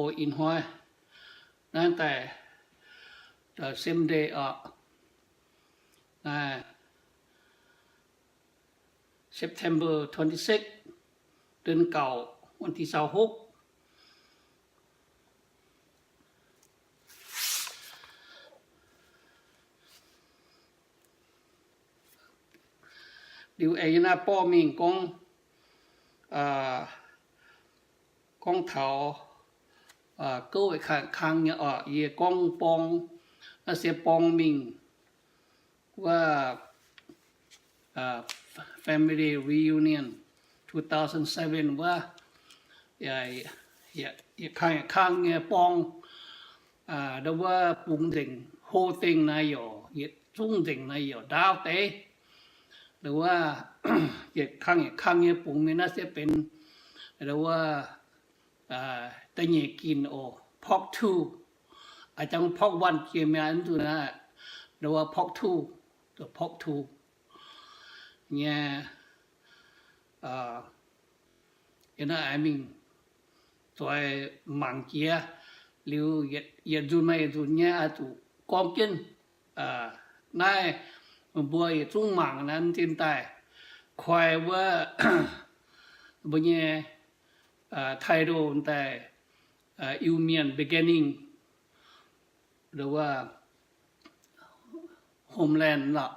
mbuo ih hnoi naaiv daaih the same day oc, naaiv September twenty-six, เดือนเก้า วันที่ซาวหก liuz aengx yie naaiv borqv mingh gorngv, gorngv taux gouv kang nyei oc, yie gorngv borng, naaiv se borng mingh wuov family reunion two thousand seven wuov, yietc kang yietc kang nyei borng, ndau wuov bungx nzengc, whole thing naaiv youc yietc zungv nzengc naaiv youc ndaauv deix. Ndau wuov yietc kang yietc kang nyei bungx mingh naaiv se benx ndau wuov da'nyeic ginc oc, part two. A'jang part one jiex mi'aqv, mv zuqc naaiv, ndau wuov part two, part two nyei. Yie naaiv aengx mingh zoix mangc jiex liuz, yietc nzunc maaih yietc nzunc nyei oix zuqc gorngv jienv. Naaiv meih mbuo yietc zungv mangc naaiv m'zing daaih koi wuov mbuo nyei title daaih, Iu-Mienh beginning, ndau wuov homeland lorqc.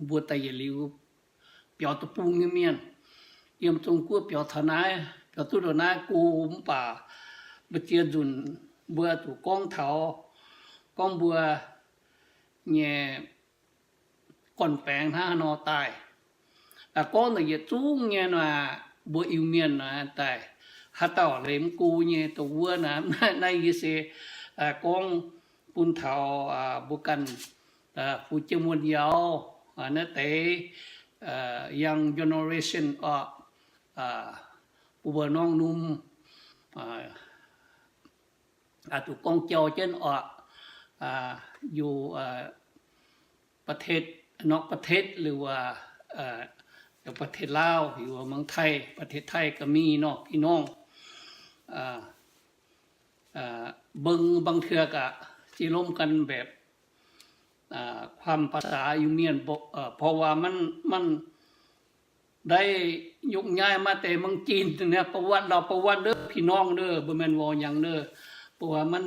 Mbuo daaih yietc liuz biaux deic-bung nyei mienh, yiem Zong-Guoqv biaux taux naaiv, biaux duqv ndongc naaiv go, mv baac mbuo ziex nzunc mbuo zuqc gorngv taux, gorngv mbuo nyei gorn-baengx hnangv haaix nor daaih. Gorngv naaic yietc zungv nyei nor, mbuo Iu-Mienh nor daaih haaix dauh leiz mv go nyei dongh wuov naaiv. Naaiv yie se gorngv bun taux mbuo ganh fu'jueiv muonh yaauz, naaiv deix young generation oc, bun mbuo norm-norm oix zuqc gorngv jauv jienv oc, yiem ประเทศ, norm ประเทศ liuz, ประเทศลาว, yiem เมืองไทย, ประเทศไทย ga'miev nor, พี่น้อง mbong บางเทื่อ ga'sie lomv gan แบบ ความภาษา Iu-Mienh, เพราะว่า มัน ได้โยกย้ายมาแต่เมืองจีน ประวัติ เล่าประวัติ เด้อ พี่น้อง เด้อ บ่แม่นเว้าหยัง เด้อ เพราะว่า มัน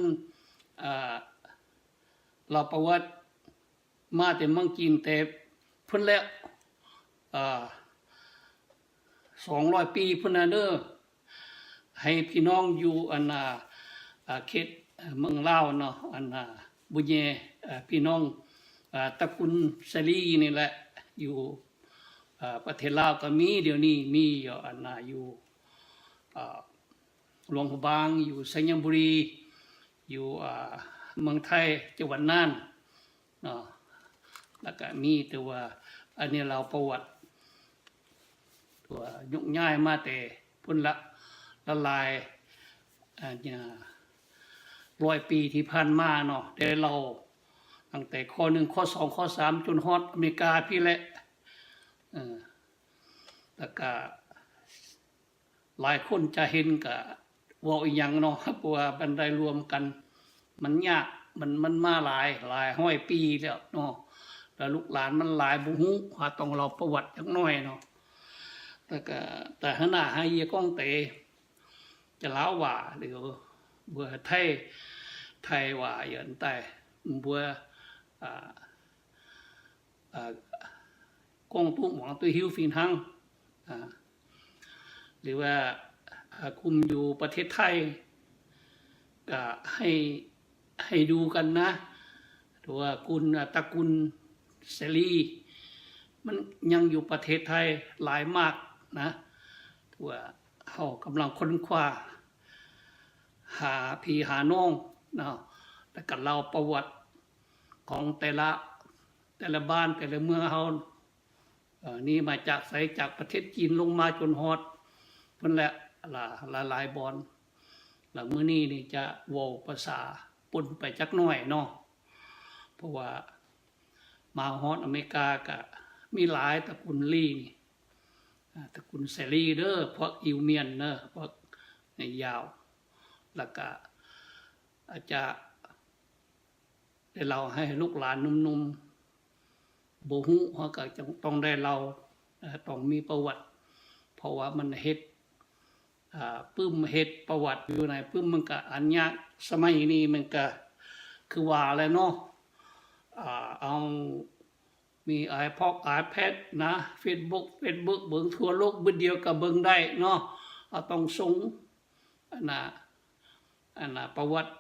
เล่าประวัติ มาแต่เมืองจีน แต่พุ้นแล้ว สองร้อยปี พุ้นนะ เด้อ ให้พี่น้องอยู่ อันน่ะ เขต เมืองลาวเนาะ อันน่ะ บุญเย พี่น้อง ตระกูลเสรีนี่แหละ อยู่ ประเทศลาวก็มี เดี๋ยวนี้มีอยู่ อันน่ะ อยู่ หลวงพระบาง อยู่ไชยบุรี อยู่ เมืองไทย จังหวัดน่าน แล้วก็มี แต่ว่า อันนี้เล่าประวัติ ตัวโยกย้ายมาแต่พุ้นละ ละหลาย ร้อยปีที่ผ่านมาเนาะ ได้เล่าตั้งแต่ข้อหนึ่ง ข้อสอง ข้อสาม จนฮอดอเมริกาพี้แหละ แล้วก็ หลายคนจะเห็นก็เว้าอีหยังเนาะ เพราะว่ามันได้รวมกัน มันยาก มัน มันมาหลาย หลายร้อยปีแล้วเนาะ แล้วลูกหลานมันหลายบ่ฮู้ เฮาต้องเล่าประวัติจักหน่อยเนาะ แต่ก็ แต่หั้นน่ะ ให้เยียก้องเต๋ จะเล่าว่า หรือ เบื่อไทย ไทยว่าเหยินใต้ เบื่อ อ่า อ่า กงตู้หมองตู้หิ้ว fih hnangv อ่า หรือว่า อ่า กลุ่มอยู่ประเทศไทย ก็ให้ ให้ดูกันนะ ว่ากุล อ่า ตระกูลเสรี มันยังอยู่ประเทศไทยหลายมากนะ ว่าเฮากำลังค้นคว้า หาพี่หาน้องเนาะ แล้วก็เล่าประวัติของแต่ละ แต่ละบ้านแต่ละเมืองเฮา เอ่อ นี่มาจากไส จากประเทศจีนลงมาจนฮอดพุ้นแหละ หลาย หลาย หลายบ่อน แล้วมื้อนี้นี่จะเว้าภาษาปนไปจักหน่อยเนาะ เพราะว่ามาฮอดอเมริกาก็มีหลายตระกูลลีนี่ อ่า ตระกูลเสรีเด้อ พวกอิวเมียนเด้อ พวกยาว la'gaax อาจจะ ได้เล่าให้ลูกหลานหนุ่มๆ บ่ฮู้ เฮาก็ต้องได้เล่า ต้องมีประวัติ เพราะว่ามันเฮ็ด ปึ้มเฮ็ดประวัติอยู่ในปึ้ม มันก็อันยาก สมัยนี้มันก็คือว่าแหละเนาะ เอา มี iPod iPad นะ Facebook Facebook เบิ่งทั่วโลก บึดเดียวก็เบิ่งได้เนาะ เอาต้องส่ง อันน่ะ อันน่ะ ประวัติ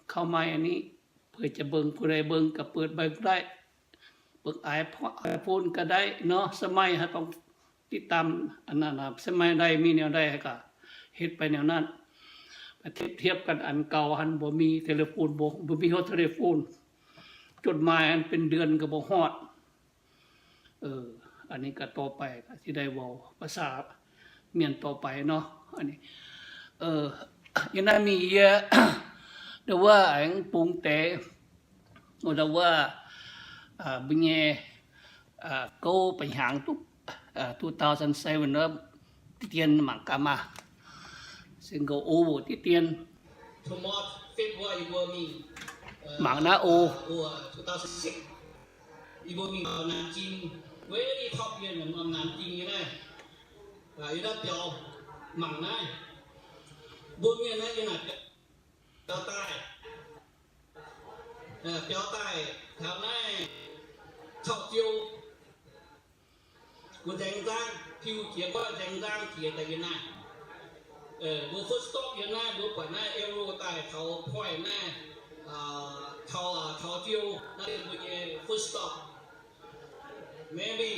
เข้ามาอันนี้ เผื่อจะเบิ่ง ผู้ใดเบิ่งก็เปิดเบิ่งได้ เบิ่ง iPod iPhone ก็ได้เนาะ สมัยเฮาต้องติดตาม อันนั้นน่ะ สมัยใดมีแนวใดก็เฮ็ดไปแนวนั้น ไปเทียบ เทียบกัน อันเก่าหั้นบ่มีเทเลโฟน บ่ บ่มีฮอดเทเลโฟน จดหมายอันเป็นเดือนก็บ่ฮอด เออ อันนี้ก็ต่อไปก็สิได้เว้าภาษาเมียนต่อไปเนาะ อันนี้ เออ ยะนั่นมีเยอะ แต่ว่าแองปรุงแต่ แต่ว่า อ่า บุญเย อ่า เก้าไปหางตุ๊ก อ่า two thousand seven แล้ว ที่เตียนหมากกามา ซึ่งก็โอโหวตที่เตียน Tomorrow, February, will mean, uh, หมากนาโอ uh, will, uh, two thousand six. Yie mbuo mingh taux Nanjing, very top yiem norm Nanjing nyei naaiv, yiem naaiv biaux mangc naaiv. Mbuo mienh naaiv yiem naaic biaux daaih, biaux daaih taux naaiv Caux-Jiou, mbuo nzaeng nzang, piu jiex guaaiv nzaeng nzang jiex daaih yiem naaiv. Mbuo first stop yiem naaiv, mbuo buatc naaiv arrow daaih taux point naaiv, Caux, Caux-Jiou, naaiv mbuo nyei first stop. Maybe